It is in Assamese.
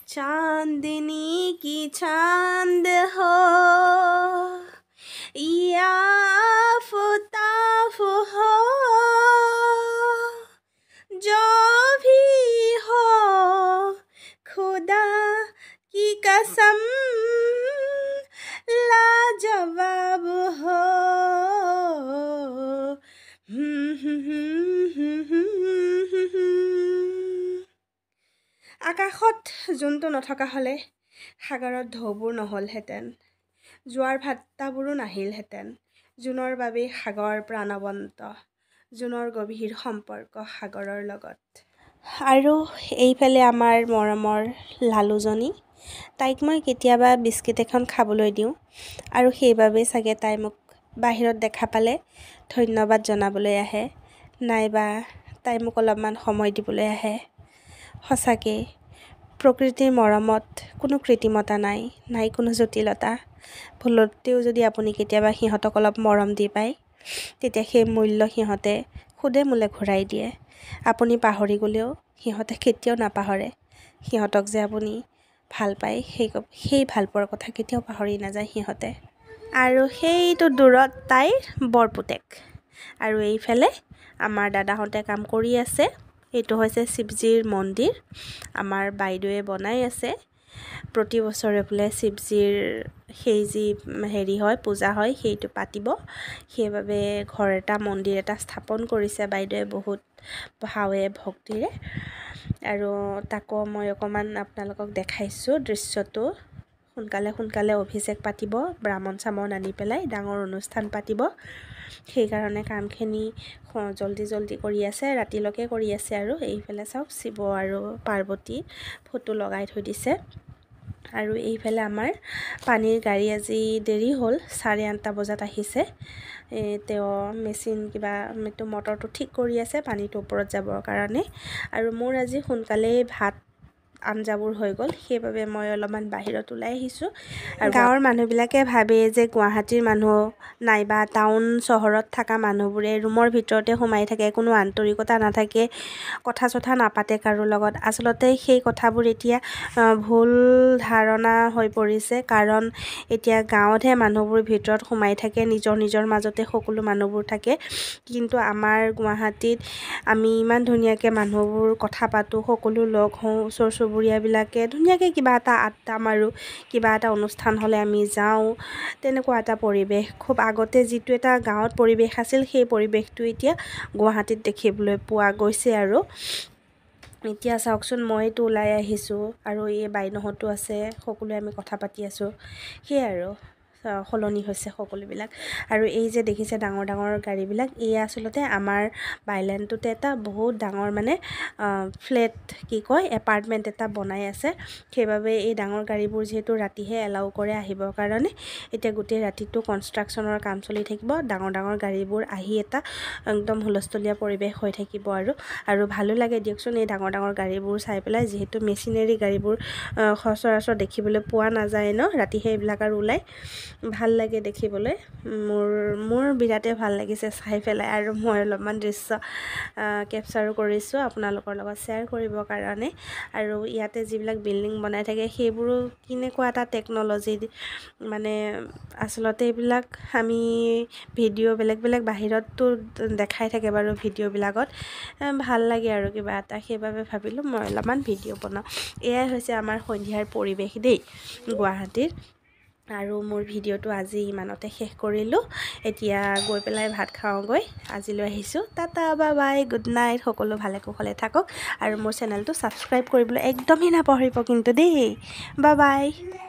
चांदनी की चांद हो या आफताब हो, जो भी हो खुदा की कसम लाजवाब हो। আকাশত জোনটো নথকা হ'লে সাগৰত ঢৌবোৰ নহ'লহেঁতেন, জোৱাৰ ভাট্টাবোৰো নাহিলহেঁতেন। জোনৰ বাবেই সাগৰ প্ৰাণৱন্ত, জোনৰ গভীৰ সম্পৰ্ক সাগৰৰ লগত। আৰু এইফালে আমাৰ মৰমৰ লালুজনী, তাইক মই কেতিয়াবা বিস্কিট এখন খাবলৈ দিওঁ আৰু সেইবাবেই চাগে তাই মোক বাহিৰত দেখা পালে ধন্যবাদ জনাবলৈ আহে, নাইবা তাই মোক অলপমান সময় দিবলৈ আহে। সঁচাকৈ প্ৰকৃতিৰ মৰমত কোনো কৃত্ৰিমতা নাই, নাই কোনো জটিলতা। ভুলতেও যদি আপুনি কেতিয়াবা সিহঁতক অলপ মৰম দি পায়, তেতিয়া সেই মূল্য সিহঁতে সুদে মূলে ঘূৰাই দিয়ে। আপুনি পাহৰি গ'লেও সিহঁতে কেতিয়াও নাপাহৰে। সিহঁতক যে আপুনি ভাল পায়, সেই ভালপোৱাৰ কথা কেতিয়াও পাহৰি নাযায় সিহঁতে। আৰু সেইটো দূৰত তাইৰ বৰপুতেক, আৰু এইফালে আমাৰ দাদাহঁতে কাম কৰি আছে। এইটো হৈছে শিৱজীৰ মন্দিৰ, আমাৰ বাইদেৱে বনাই আছে। প্ৰতি বছৰে বোলে শিৱজীৰ সেই যি হেৰি হয়, পূজা হয়, সেইটো পাতিব। সেইবাবে ঘৰ এটা, মন্দিৰ এটা স্থাপন কৰিছে বাইদেৱে বহুত ভাৱে ভক্তিৰে। আৰু তাকো মই অকণমান আপোনালোকক দেখাইছোঁ দৃশ্যটো। সোনকালে সোনকালে অভিষেক পাতিব, ব্ৰাহ্মণ চামণ আনি পেলাই ডাঙৰ অনুষ্ঠান পাতিব। সেইকাৰণে কামখিনি জল্দি জল্দি কৰি আছে, ৰাতিলৈকে কৰি আছে। আৰু এইফালে চাওক শিৱ আৰু পাৰ্বতী ফটো লগাই থৈ দিছে। আৰু এইফালে আমাৰ পানীৰ গাড়ী আজি দেৰি হ'ল, 8:30 বজাত আহিছে। তেওঁ মেচিন কিবা এইটো মটৰটো ঠিক কৰি আছে পানীটো ওপৰত যাবৰ কাৰণে। আৰু মোৰ আজি সোনকালেই ভাত আঞ্জাবোৰ হৈ গ'ল, সেইবাবে মই অলপমান বাহিৰত ওলাই আহিছোঁ। আৰু গাঁৱৰ মানুহবিলাকে ভাবে যে গুৱাহাটীৰ মানুহ নাইবা টাউন চহৰত থকা মানুহবোৰে ৰুমৰ ভিতৰতে সোমাই থাকে, কোনো আন্তৰিকতা নাথাকে, কথা চথা নাপাতে কাৰো লগত। আচলতে সেই কথাবোৰ এতিয়া ভুল ধাৰণা হৈ পৰিছে। কাৰণ এতিয়া গাঁৱতহে মানুহবোৰ ভিতৰত সোমাই থাকে, নিজৰ নিজৰ মাজতে সকলো মানুহবোৰ থাকে। কিন্তু আমাৰ গুৱাহাটীত আমি ইমান ধুনীয়াকৈ মানুহবোৰ কথা পাতোঁ, সকলো লগ হওঁ, ওচৰ চুবুৰীয়াবিলাকে ধুনীয়াকৈ কিবা এটা আড্ডা মাৰোঁ, কিবা এটা অনুষ্ঠান হ'লে আমি যাওঁ, তেনেকুৱা এটা পৰিৱেশ। খুব আগতে যিটো এটা গাঁৱত পৰিৱেশ আছিল, সেই পৰিৱেশটো এতিয়া গুৱাহাটীত দেখিবলৈ পোৱা গৈছে। আৰু এতিয়া চাওকচোন, মইতো ওলাই আহিছোঁ আৰু এই বাইদেউহঁতো আছে, সকলোৱে আমি কথা পাতি আছোঁ। সেয়াই আৰু সলনি হৈছে সকলোবিলাক। আৰু এই যে দেখিছে ডাঙৰ ডাঙৰ গাড়ীবিলাক, এয়া আচলতে আমাৰ বাইলেনটোতে এটা বহুত ডাঙৰ মানে ফ্লেট কি কয় এপাৰ্টমেণ্ট এটা বনাই আছে। সেইবাবে এই ডাঙৰ গাড়ীবোৰ যিহেতু ৰাতিহে এলাউ কৰে আহিবৰ কাৰণে, এতিয়া গোটেই ৰাতিটো কনষ্ট্ৰাকশ্যনৰ কাম চলি থাকিব। ডাঙৰ ডাঙৰ গাড়ীবোৰ আহি এটা একদম হুলস্থুলীয়া পৰিৱেশ হৈ থাকিব। আৰু আৰু ভালো লাগে দিয়কচোন এই ডাঙৰ ডাঙৰ গাড়ীবোৰ চাই পেলাই, যিহেতু মেচিনেৰী গাড়ীবোৰ সচৰাচৰ দেখিবলৈ পোৱা নাযায় ন, ৰাতিহে এইবিলাক আৰু ওলায়, ভাল লাগে দেখিবলৈ। মোৰ মোৰ বিৰাটেই ভাল লাগিছে চাই পেলাই। আৰু মই অলপমান দৃশ্য কেপচাৰো কৰিছোঁ আপোনালোকৰ লগত শ্বেয়াৰ কৰিবৰ কাৰণে। আৰু ইয়াতে যিবিলাক বিল্ডিং বনাই থাকে সেইবোৰো কেনেকুৱা এটা টেকন'লজি, মানে আচলতে এইবিলাক আমি ভিডিঅ' বেলেগ বেলেগ বাহিৰততো দেখাই থাকে বাৰু ভিডিঅ'বিলাকত, ভাল লাগে আৰু কিবা এটা, সেইবাবে ভাবিলোঁ মই অলপমান ভিডিঅ' বনাওঁ। এয়াই হৈছে আমাৰ সন্ধিয়াৰ পৰিৱেশ দেই গুৱাহাটীৰ। আৰু মোৰ ভিডিঅ'টো আজি ইমানতে শেষ কৰিলোঁ। এতিয়া গৈ পেলাই ভাত খাওঁগৈ। আজিলৈ আহিছোঁ, tata, bye bye, good night. সকলো ভালে কুশলে থাকক আৰু মোৰ চেনেলটো ছাবস্ক্ৰাইব কৰিবলৈ একদমেই নাপাহৰিব কিন্তু দেই। Bye bye.